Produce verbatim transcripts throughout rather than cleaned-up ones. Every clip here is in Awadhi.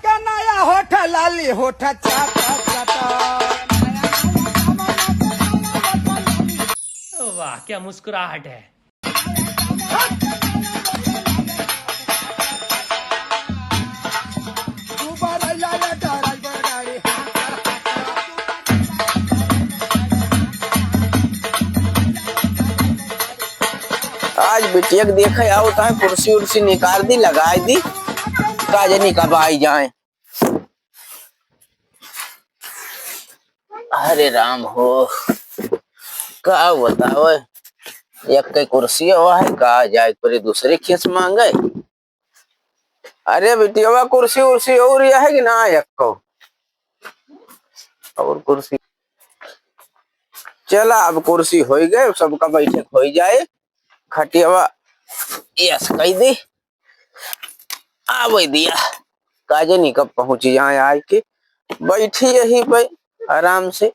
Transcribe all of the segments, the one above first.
का नया होठ लाली, होठ चाटा चाटा। वाह, क्या मुस्कुराहट है। आज बिटिया के देखे आओ, तो कुर्सी उर्सी निकाल दी, लगाई दी, का जनी कब आई जाए। अरे राम हो, का बतावे, एक के कुर्सी हुआ है, का जाए परे दूसरे खेस मांगे। अरे बिटियावा, कुर्सी उर्सी और यह है कि ना, एक को और कुर्सी। चला, अब कुर्सी होई गए, सबका बैठे होई जाए, खटियावा यस कह दे। आवे दिया, काजे नहीं कब पहुँची जाए, आए के बैठी यही पे आराम से,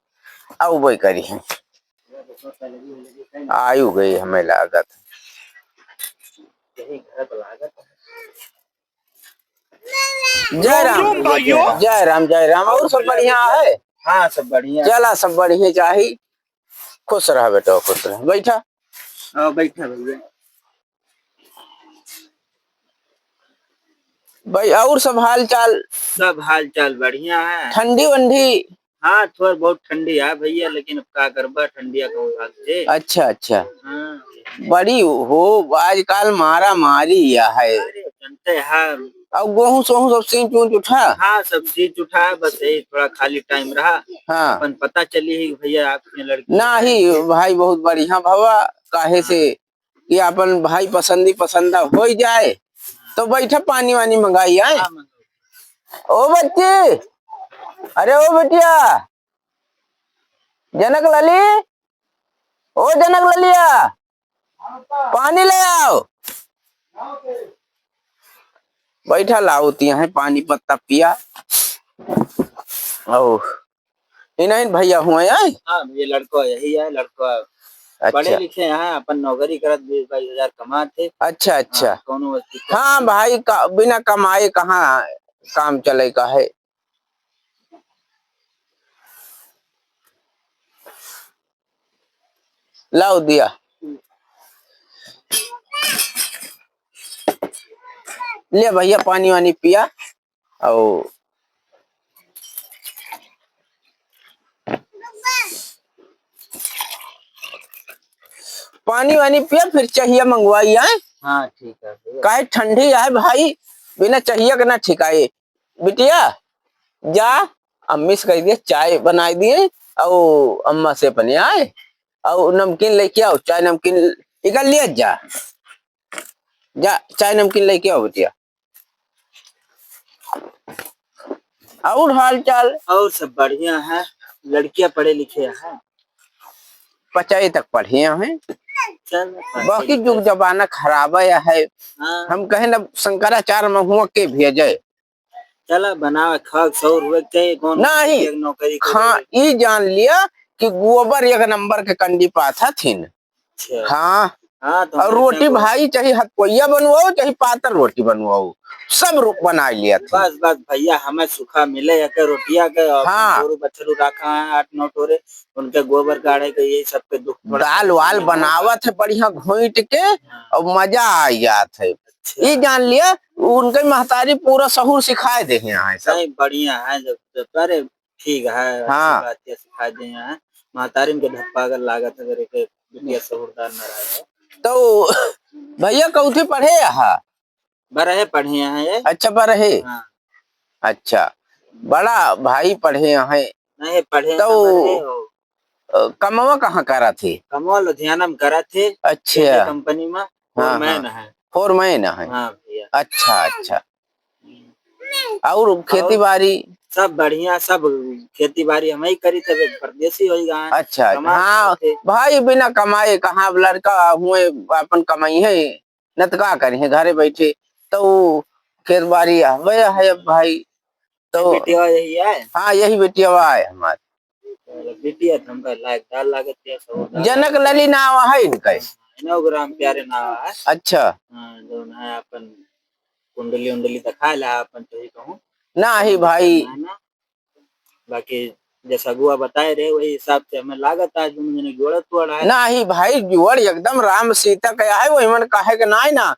आउबे करी है। आयु गई हमें लागत। जय राम, जय राम, जय राम। और सब बढ़िया है? हाँ, सब बढ़िया। चला, सब बढ़िया चाही। खुश रह बेटा, खुश रह। बैठा। हाँ, बैठा भैया। भाई, और सब हाल चाल? सब हाल चाल बढ़िया है। ठंडी वंडी? हाँ, थोड़ा बहुत ठंडी है भैया, लेकिन अब का करबा, ठंडिया कहूँ भाग जे। अच्छा, अच्छा। हाँ। बड़ी हो, आजकल मारा मारी या है। अरे, जानते हैं। और गेहूं सोहूं सब सींच ऊंच उठा? हाँ, सब सींच उठा, बस यही थोड़ा खाली टाइम रहा। हाँ। अपन पता चली ही भैया, आपके लड़की नहीं भाई, बहुत बढ़िया भवा, काहे से कि अपन भाई पसंदी पसंदा हो जाए, तो बैठा पानी वानी मंगाई आए। हाँ, मंगाओ। ओ बच्ची, अरे ओ बिटिया, जनक लली, ओ जनक ललिया, पानी ले आओ। बैठा लाओ तिया है पानी पत्ता पिया। ओ, इन्हीं भैया हुए हैं? हाँ, ये लड़का यही है, लड़का अच्छा। पढ़े लिखे हैं, अपन नौकरी करत बीस बाईस हजार कमात है। अच्छा, अच्छा। हाँ, कौनो दिक्कत हाँ नहीं। भाई, का, बिना कमाए कहाँ काम चले का है? लाओ दिया, ले भैया पानी वानी पिया। और पानी वानी पिया, फिर चाहिया मंगवाई आए। हाँ, ठीक है भैया। काहे ठंडी है भाई, बिना चाहिया के ना ठिकाए। बिटिया, जा, अम्मी से कह दिया, चाय बनाई दिए, और अम्मा से अपने आए, और नमकीन लेके आओ, चाय नमकीन निकाल लिया, जा, जा, चाय नमकीन लेके आओ बिटिया। और हाल चाल? और सब बढ़िया है, लड़कियां पढ़े लिखे हैं। पचाई तक पढ़िया हैं। चल, बाकी जुग जमाना खराब है। हाँ। हम कहे ना शंकराचार्य महुआ के भेजे। चला बनावे, खाक सौर हुए के चाहिए, कौन नहीं, एक नौकरी करे। हाँ, ई जान लिया कि गोबर एक नंबर के कंडी पाथा थिन। अच्छा। हाँ। हाँ, तो और हम रोटी ऐसे भाई चाहे हथपोइया बनवाओ, चाहे पातर रोटी बनवाओ, सब रो-, बना लिया था। बस, बस भैया, हमें सूखा मिले, एक रोटिया के, और हाँ। गोरू बछरू रखा है आठ नौ ठोरे, उनके गोबर गाड़े के, यही सब के दुख पड़ता है। दाल वाल बनावत है बढ़िया घोंट के, हाँ। और मजा आ जात है। अच्छा। ये जान लिया, उनके महतारी पूरा सहूर सिखाए दे हैं यहाँ सब। नहीं, बढ़िया है, जब, जब, अरे, ठीक है, अच्छी हाँ। बात है, सिखाए दे हैं। महतारी के धप्पा अगर लागत है, अगर एक बिटिया सहूरदार न रहे। तो भैया कौथी पढ़े यहाँ? बरहे पढ़े हैं ये। अच्छा, बरहे। हाँ। अच्छा, बड़ा भाई पढ़े हैं। नहीं, पढ़े तो ना, बरहे हो। अ, कमवा कहाँ करा थे? कमवा लुधियाना में करा थे। अच्छा। एक कंपनी में, हाँ, foreman हाँ। है। Foreman है। हाँ भैया। अच्छा, अच्छा। हम्म। और खेती और बाड़ी? सब बढ़िया, सब खेती बाड़ी हम ही करी थे, परदेसी हो गए हैं। अच्छा, कमा हाँ, खाते। भाई बिना कमाए कहाँ, अब लड़का हुए अपन कमाई है, न त का करी है घरे बैठे, तो ऊ खेत बाड़ी हवे है अब भाई, तो बिटिया यही है? हाँ, यही बिटिया है हमार। चलो, बिटिया तो हमका लायकदार लागत है, समझदार जनक लागत है। लली नाव है इनका। हाँ, इनहु के राम प्यारे नाव है। अच्छा। हाँ, जौन है अपन कुंडली उंडली दिखा ला अपन, तो ही कहूँ। नाही भाई। ना, ना। बाकी जैसा अगुआ बताए रहे, वही हिसाब से हमें लागत आज दोनों जने जोड़त हुआ है। नाही भाई, जोड़ एकदम राम सीता का है, वही मन काहे के नाही ना,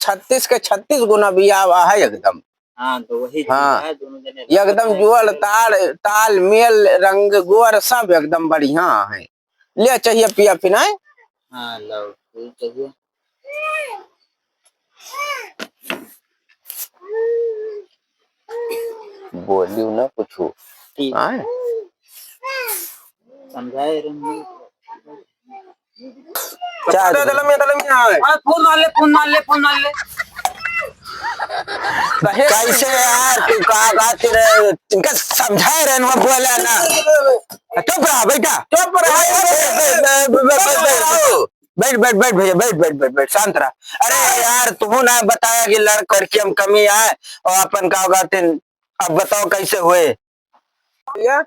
छत्तीस के छत्तीस गुना बिया हुआ है एकदम। हाँ, तो वही चीज हाँ। है, दोनों जने एकदम लागत है। जोड़, ताड़, तालमेल, रंग, गोर सब एकदम बढ़िया है। ले चाहिए पिया पिनाए? हाँ, लो, वही चाहिए। बोलियो ना कुछ। ठीक। आए? समझाए रहे। चार दलमिया, दलमिया आए। अरे फोन मार ले, फोन मार ले, फोन मार ले। कैसे यार, तू का बात रे? इनका समझाए रहे ना, बोला ना। चुप रहा बेटा। चुप रहा। बैठ, बैठ, बैठ, बैठ, बैठ, बैठ, बैठ, बैठ, बैठ, बैठ, बैठ, शांत रहा। अरे यार, तू ना बताया कि लड़का लड़की हम कमी आए और अपन का होगा तेन, अब बताओ कैसे हुए? भैया,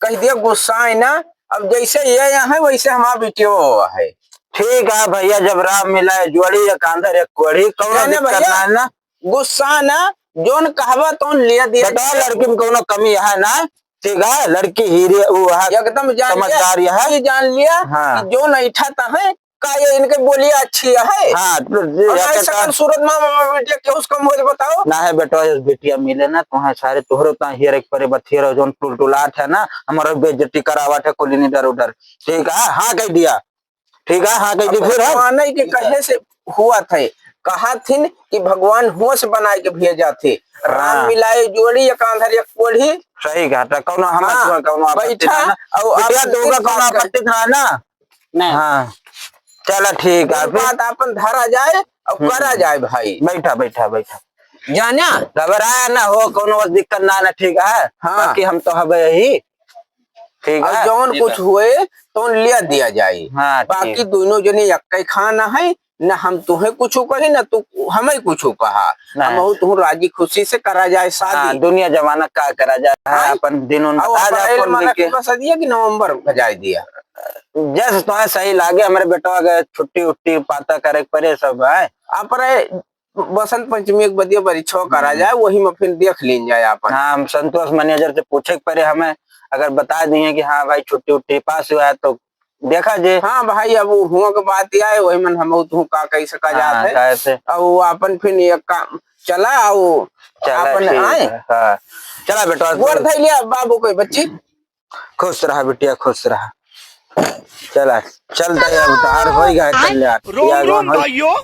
कह दिया गुस्सा है ना, अब जैसे ये यहाँ है वैसे हमारा बेटियो है। ठीक है भैया, जब राम मिलाए जोड़ी, एक आंधर एक कोढ़ी, कौनो जाने दिक्कत भैया, ना है ना। गुस्सा ना, जोन कहबा तोन लिया दिया। बताओ, लड़की में कौनो कमी है ना? ठीक है, लड़की हीरे वो है, एकदम जान लिया, समझदार है। ये जान लिया हाँ। कि जोन ऐठा ता है, का ये इनके बोली अच्छी है? हाँ, तो ये और ना क्या सकल कहा? सूरत में, में बेटिया के उसका मुझे बताओ। ना है बेटा, इस बिटिया मिले ना, तुम्हें सारे तोहरो ता हियर एक परे बथियर हो, जोन टुलटुलात है ना, हमारा बेइज्जती करावत है, कोलिनी डर उडर। ठीक है, हाँ कह दिया। ठीक है, हाँ कह दी अब फिर हम। भगवान ही के कहे से हुआ थे, कहा थिन कि भगवान हुआ से बनाए के भेजा थे। राम हाँ। मिलाए जोड़ी, एक आंधर एक कोढ़ी। सही कहा था, कौनो हम हाँ, कौनो आपत्ति बैठा, ना, ना। और बिटिया आपन तो होगा, कौनो आपत्ति ना, ना। नहीं। हाँ, चला ठीक है, फिर बात आपन धरा जाए और हम्म। करा जाए भाई। बैठा, बैठा, बैठा। जाना? घबराया ना हो, कौनो दिक्कत ना, ना, ठीक है? हाँ। बाकी हम तो हबे यही, ठीक और है? जौन ठीक कुछ है। हुए, तौन लिया दिया जाए। हाँ, ठीक। बाकी दोनों जने एक्के खाना है, ना हम तुहे कुछ कही, ना तू हमें कुछ कहा। नहीं। हम तू राजी खुशी से करा जाए शादी। हाँ, दुनिया जमाना का करा जाए, हाँ? अपन दिन उन और बता जाए, अप्रैल कौन महीना दिन के। के बस दिया कि नवंबर बजाए दिया। जैसे तुम्हें सही लागे, हमारे बेटवा के छुट्टी उट्टी पाता करे के परे सब है। अपरे बसंत पंचमी एक बदिया बरी छो करा हम्म। जाए, वही में फिर देख लीन जाए आपन। हाँ, हम संतोष मैनेजर से पूछे के परे हमें, अगर बता दिए कि हाँ भाई छुट्टी उट्टी पास हुआ है तो देखा जे। हाँ भाई, अब हुआ के बात यह है, वही मन हम तू का कही सका हाँ, जात है। काहे से? अब वो आपन फिर ये काम चला, आओ चला, आपन ठीक आए। है, हाँ। चला बेटा, गोड़ तू धइलिया बाबू कोई बच्ची। खुश रहा बिटिया, खुश रहा। चला, चल दे अब, तार होई गए कल्याण। रोम या रोम भाई। भाइयों।